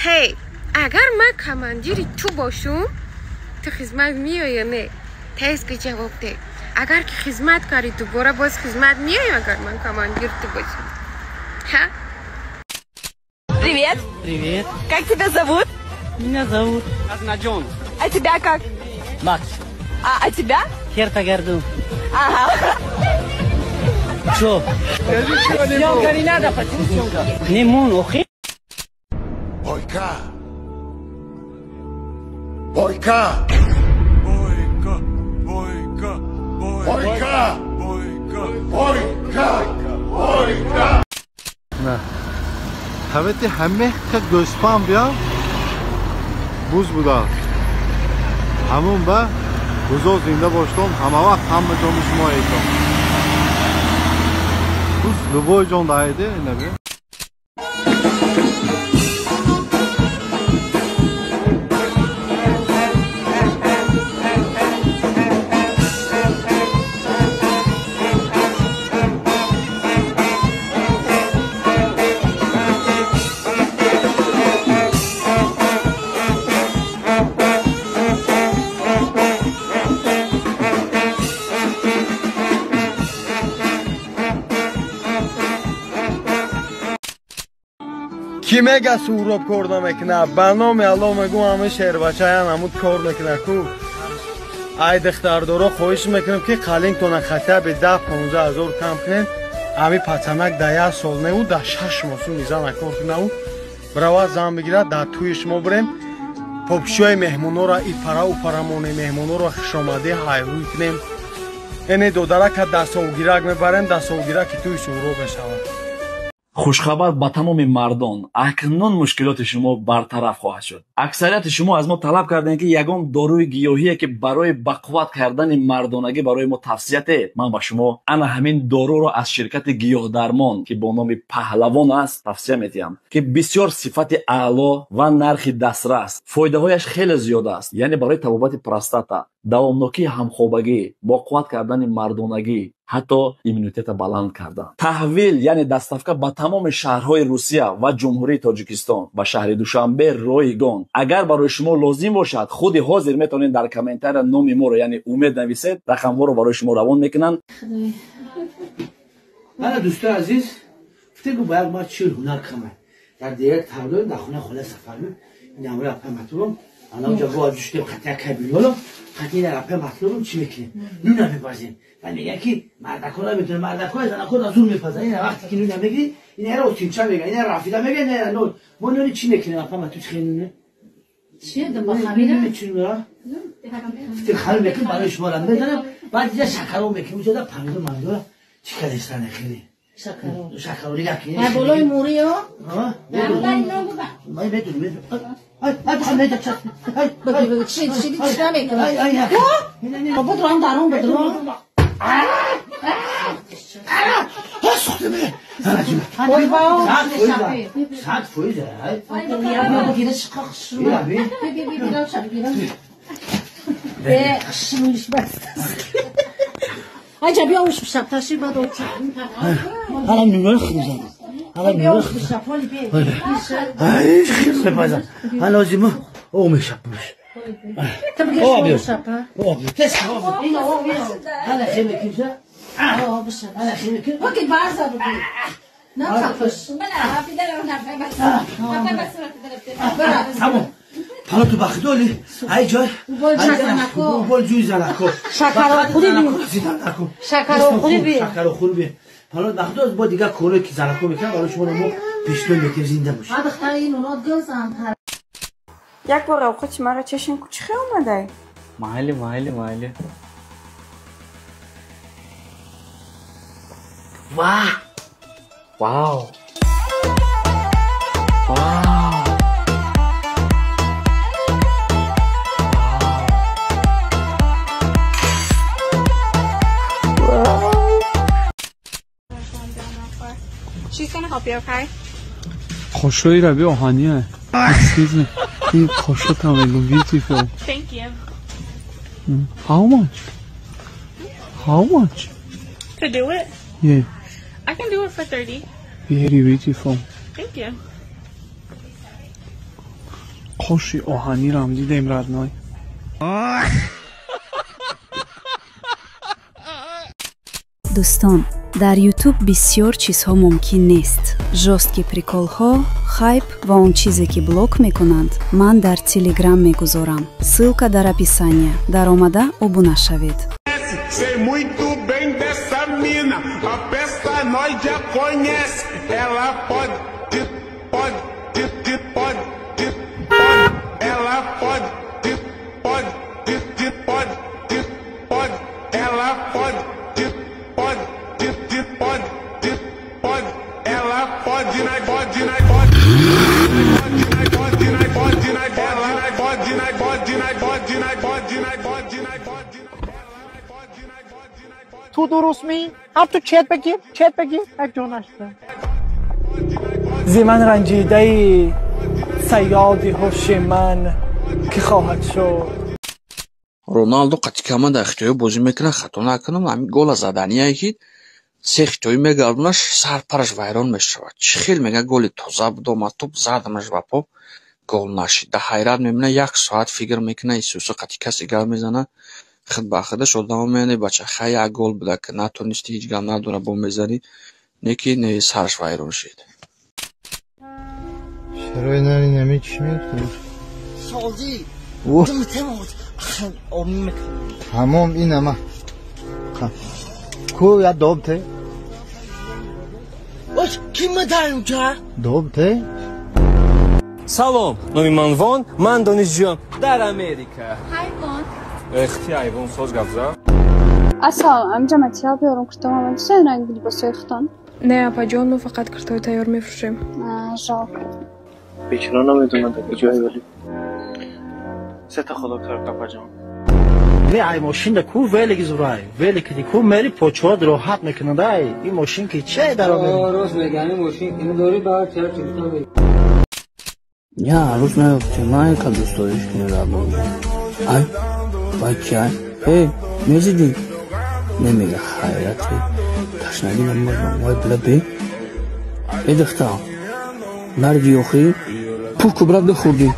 Ҳей, агар ман командири ту бошум, ту хизмат меоӣ ё не? Тез ки ҷавоб деҳ. Агар ки хизмат кардӣ, дубора боз хизмат меоӣ, агар ман командир ту бошам? Ҳа? Привет. Привет. Как тебя зовут? Меня зовут Азнаджон. А тебя как? Макс. А тебя? Хертагарду. Ага. Чё? Съемка не надо, почему съемка? Не мун, охи. Бойка! Бойка! Бойка! Бойка! Бойка! Бойка! Бойка! Бойка! На. Ҳавети ҳамеха гӯспанд биям буз будааст. Ҳамун ба бузо зинда боштон, ҳама вақт ҳама ҷони шумо эйтон. Буз любой ҷон даиде инаби. Ки мега Суҳроб кор намекунад? Ба номи Аллоҳ мегӯм, ҳама шербачаян ҳамуд кор мекунад ку. Ай духтардоро хоҳиш мекунем, ки қалингтона хотя бы 10-15 ҳазор кам кунем. Ҳами пацанак да як сол неу, да 6 моҳ суми зана кор кунау, бирава зан бигирад, дар тӯи шумо бирем, попшиёи меҳмонора ипара упара монем, меҳмонора хушомадӣ ҳайрӯй кунем. Эне додарака дастовгирак мебарем, дастовгираки тӯи Суҳроб мешавад. Хушхабар ба тамоми мардон: акнун мушкилоти шумо бартараф хоҳад шуд. Аксарияти шумо аз мо талаб кардем, ки ягон доруи гиёҳие, ки барои бақувват кардани мардонагӣ, барои мо тавсия диҳед. Ман ба шумо ана ҳамин доруро аз ширкати Гиёҳдармон, ки бо номи Паҳлавон аст, тавсия медиҳам, ки бисёр сифати аъло ва нархи дастрас, фоидаҳояш хеле зиёд аст, яъне барои табобати простата, давомнокии ҳамхобагӣ, боқувват кардани мардонагӣ, ҳатто иммунитета баланд кардан. Таҳвил, яъне доставка, ба тамоми шаҳрҳои Русия ва Ҷумҳурии Тоҷикистон, ба шаҳри Душанбе ройгон. Агар барои шумо лозим бошад, худи ҳозир метавонед дар комментария номи моро, яъне Умед, нависед, рақамҳоро барои шумо равон мекунанд. Мана, дӯстои азиз, фитегу ба як мард чил ҳунар кама дар деяк тавдоем, дар хонаи хола Сафарми ин амри апай Матлубам анаҷа бо ҷуштем қатия кабилоло қатия дар апай Матлубам чӣ мекунем, нуна мепазем ва мегӯяд, ки мардако наметавонад, мардако занако зур мепазад. Ин вақте ки нуна мегирӣ, ин ҳера отинча мега, ин рафида мега, ин ҳера нон. Мо нони чӣ мекунем, апай Матлуб, чӣ хел нуне? Чӣ? Ба чӣ нуна? Фитир хамир мекунем, барои шумо мезанам, баъд иҷа шакаро мекунем, уҷада помидор мамидора чӣ кадестане хеле. Шакаро. Шакаро дига ки. Ай болои муриё? Ман медонам, медонам. Ай, ай, бихам меда ча. Ай, бигӯ, чӣ чӣ чӣ намекунад? Ай, ай, ай. Будрам дарун будрам. Сухте ме. Ой, вау. 100%. Ай. Бигира чӣ қахш. Бигирам, ша бигирам. Бе қишмиш баст. Айҷа биё уш бишаб, ташриф бад оча. Ҳала нуна хӯрзам. Ҳала нуна бишаб, ҳоли бе. Ай, хир мепазам. Ҳала озима о мешапмиш. Та бигир шо бишаб, ҳа? О, тес. Ҳала хир мекунша? О, бишаб. Ҳала хир мекун. Окей, барза бигир. На хапш. Тамом. Палату бахдоли. Ай ҷой. Убол Убол ҷӯй занако. Шакарохӯрӣ би. Занако. Шакарохӯрӣ би. Шакарохӯрӣ би. Палат бахдол бо дигар корое ки занако мекунад, барои шумо мо пешниҳод мекунем, зинда бошед. Ҳа, духтар, ин унот гилзан. Як бор овқати маро чашин ку, чӣ хел омадай? Майли, майли, майли. Ва! Вау! Вау! She's gonna help you, okay? Қошоира би оҳания. Excuse me. Ин қошотам мегум, beautiful. Thank you. How much? How much? To do it? Yeah. I can do it for 30. Very beautiful. Thank you. Қоши оҳанирам дидем, родной. Дӯстон, дар Ютуб бисёр чизҳо мумкин нест. Жёсткий приколҳо, хайп ва он чизе, ки блок мекунанд, ман дар Телеграм мегузорам. Ссылка дар описания. Даромада обуна шавед. Sei muito bem dessa mina, a festa nós já conhece. Ela pode, pode, pode, pode. Ela pode, pode, pode, pode. Ela pode, pode, pode, pode. Ela pode, na pode, na pode. Pode, na pode, na ela pode, na pode, na pode, na pode, na pode, na pode. Ту дуруст ми? Ҳам ту чет бигир, чет бигир, як ҷонаш. Зи ман ранҷидаи саёди ҳуши ман ки хоҳад шуд. Роналдо қати команда хитоӣ бозӣ мекунад, хато накунам, ҳамин гола задание ки се хитоӣ мегардонаш, сарпараш вайрон мешавад. Чӣ хел мега голи тоза буд, омад топ задамаш ба по, гол нашид. Да ҳайрат мемона, як соат фикр мекунад, исусу қати касе гап мезанад, худ ба худаш одамо меяне, бача хай як гол буда, ки натонисти, ҳеҷ гап надора, бо мезанӣ, не ки не сараш вайрон шид. Чаро нари нами чӣ мегуфтӣ? Созӣ. Тамом инама. Ку я доб те? Ош ким медаем ҷа? Доб те? Салом, номи ман Вон, ман донишҷӯям дар Америка. Ҳайвон. Эхти ҳайвон соз гап зад. Асал, амҷа материал биёрам куртома чӣ ранг либосҳои худтон? Не, апаҷон, мо фақат куртои тайёр мефурӯшем. Жалко. Бечора намедонад дар куҷое вале. Сета худо кард, апаҷон. Не, ай мошин да ку велик зурай. Велик ди ку мери почвад роҳат мекунад ай. Ин мошин ки че даро мери? Рост мегани мошин ки дори ба чара чиста мери. Я арӯз наёфтем, ман ка дӯстдориш кунӣ рабо. Ай, бача, эй, мезидӣ? Намега хайрате. Ташнагӣ намурдам. Вай била бе. Эй духтар, нарги охӣ, пух кубрак бихӯрдӣ.